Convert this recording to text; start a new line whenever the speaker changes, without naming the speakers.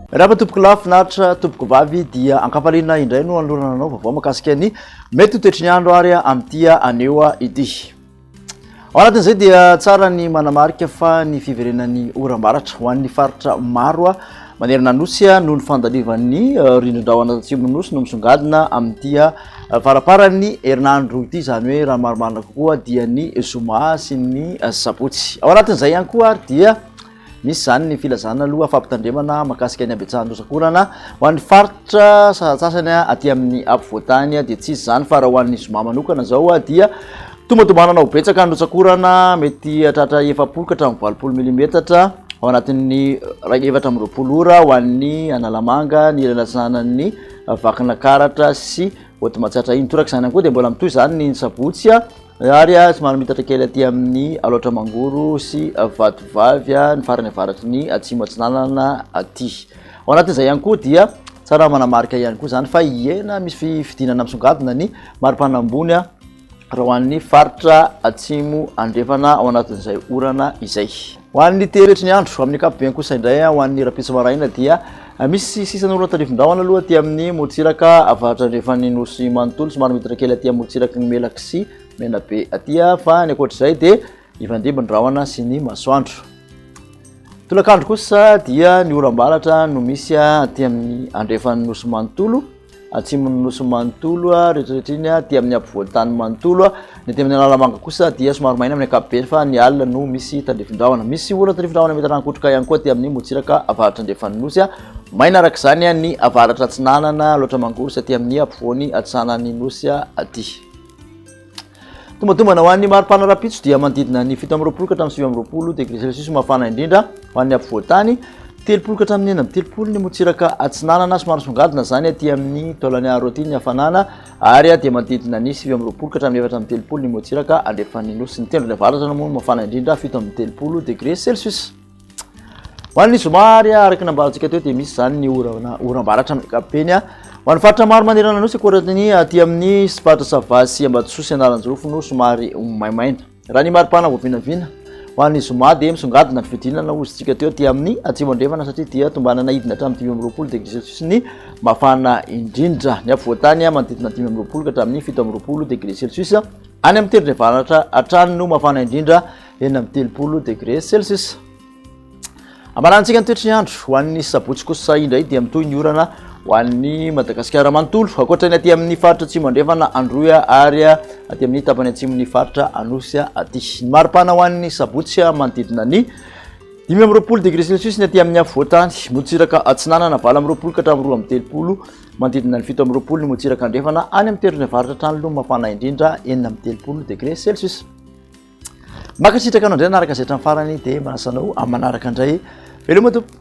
Miarahaba tompoko lahy finaritra tompoko vavy dia ankafaliana indray no anolorana anao vaovao makasika ny mety ho toetry ny andro ary amin'ity anio ity. Ao anatin'izay dia tsara ny manamarika fa ny fiverenan'ny oram-baratra ho an'ny faritra maro manerana ny Nosy noho ny fandalivan'ny rindrin-drahona tatsimon'ny Nosy no misongadina amin'ity faramparan'ny herinandro ity, izany hoe raha ny marimarina kokoa dia ny zoma sy ny sabotsy. Ao anatin'izay ihany koa ary dia Misy izany ny filazana aloha fampitandremana mahakasika ny habetsahan'ny rotsak'orana. Ho an'ny faritra sasantsasany aty amin'ny afovoan-tany dia tsy hisy izany fa raha ho an'ny zoma manokana izao dia tombantombanana ho betsaka ny rotsak'orana, mety hatratra 40 ka hatramin'ny 80 milimetatra ao anatin'ny 24 ora ho an'ny Analamanga, ny ilany atsinanan'ny Vakinakaratra sy Haute Matsiatra iny. Toraka izany ihany koa dia mbola mitohy izany ny sabotsy. Ary somary miitatra kely aty amin'ny Alaotra Mangoro sy Vatovavy ny farany avaratry ny atsimo atsinanana aty. Ao anatin'izay ihany koa dia tsara manamarika ihany koa izany fa hihena misy fidinana misongadina ny maripana ambony raha ho an'ny faritra atsimo andrefana ao anatin'izay orana izay. Ho an'ny teretry ny andro, amin'ny ankapobeny kosa indray ho an'ny rahampitso maraina dia misy sisan'orona tandrifin-drahona aloha aty amin'ny morontsiraka avaratra andrefan'ny nosy manontolo, somary miditra kely aty amin'ny morontsiraky ny Melaky sy Menabe aty fa ny ankoatr'izay dia hifandimby ny rahona sy ny masoandro. Tolakandro kosa dia ny oram-baratra no misy aty amin'ny andrefan'ny nosy manontolo. Atsimon'ny Nosy manontolo, rehetrarehetra iny aty amin'ny ampovoan-tany manontolo. Ny aty amin'ny Analamanga kosa dia somary maina amin'ny ankapobeny fa ny alina no misy tandrifin-drahona. Misy orana tandrifin-drahona mety harankotroka ihany koa aty amin'ny morontsiraka avaratra andrefan'ny Nosy. Maina araka izany ny avaratra atsinanana, Alaotra Mangoro sy aty amin'ny ampovoany atsinanan'ny Nosy aty. Tombatombana ho an'ny maripana rahampitso dia manodidina ny 27 ka hatramin'ny 29 degré celsius mafana indrindra ho an'ny afovoan-tany, 30 ka hatramin'ny 36 ny morontsiraka atsinanana, somary misongadina izany aty amin'ny Taolagnaro aty ny hafanana ary dia manodidina ny 29 ka hatramin'ny 34 ny morontsiraka andrefan'ny nosy. Ny tendrony avaratra moa no mafana indrindra 37 degré celsius. Ho an'ny zoma ary araka ny nambarantsika teo dia misy izany ny orana oram-baratra amin'ny ankapobeny. Ho an'ny faritra maro manerana ny nosy ankoatra ny aty amin'ny faritra Sava sy Ambatosoa sy Analanjirofo no somary maimaina. Raha ny maripana vao vinavina ho an'ny zoma dia misongadina ny fidinana hozy tsika teo aty amin'ny atsimo andrefana satria dia tombanana hidina hatramin'ny 25 degré celsius ny mafana indrindra. Ny afovoan-tany manodidina 25 ka hatramin'ny 27 degré celsius. Any amin'ny tendrony avaratra hatrany no mafana indrindra 36 degré celsius. Ambarantsika ny toetry ny andro ho an'ny sabotsy kosa indray dia mitohy ny orana ho an'ny Madagasikara manontolo. Ankoatra ny aty amin'ny faritra atsimo andrefana Androy ary aty amin'ny tapany atsimon'ny faritra Anosy aty. Ny maripana ho an'ny sabotsy manodidina ny 25 degré celsius ny aty amin'ny afovoan-tany, morontsiraka atsinanana 28 ka hatramin'ny 32, manodidina ny 27 ny morontsiraka andrefana, any amin'ny tendrony avaratra hatrany aloha mafana indrindra 36 degré celsius. Mankasitraka anao indray nanaraka izay hatramin'ny farany dia manasa anao amin'ny manaraka indray. Veloma tompoko.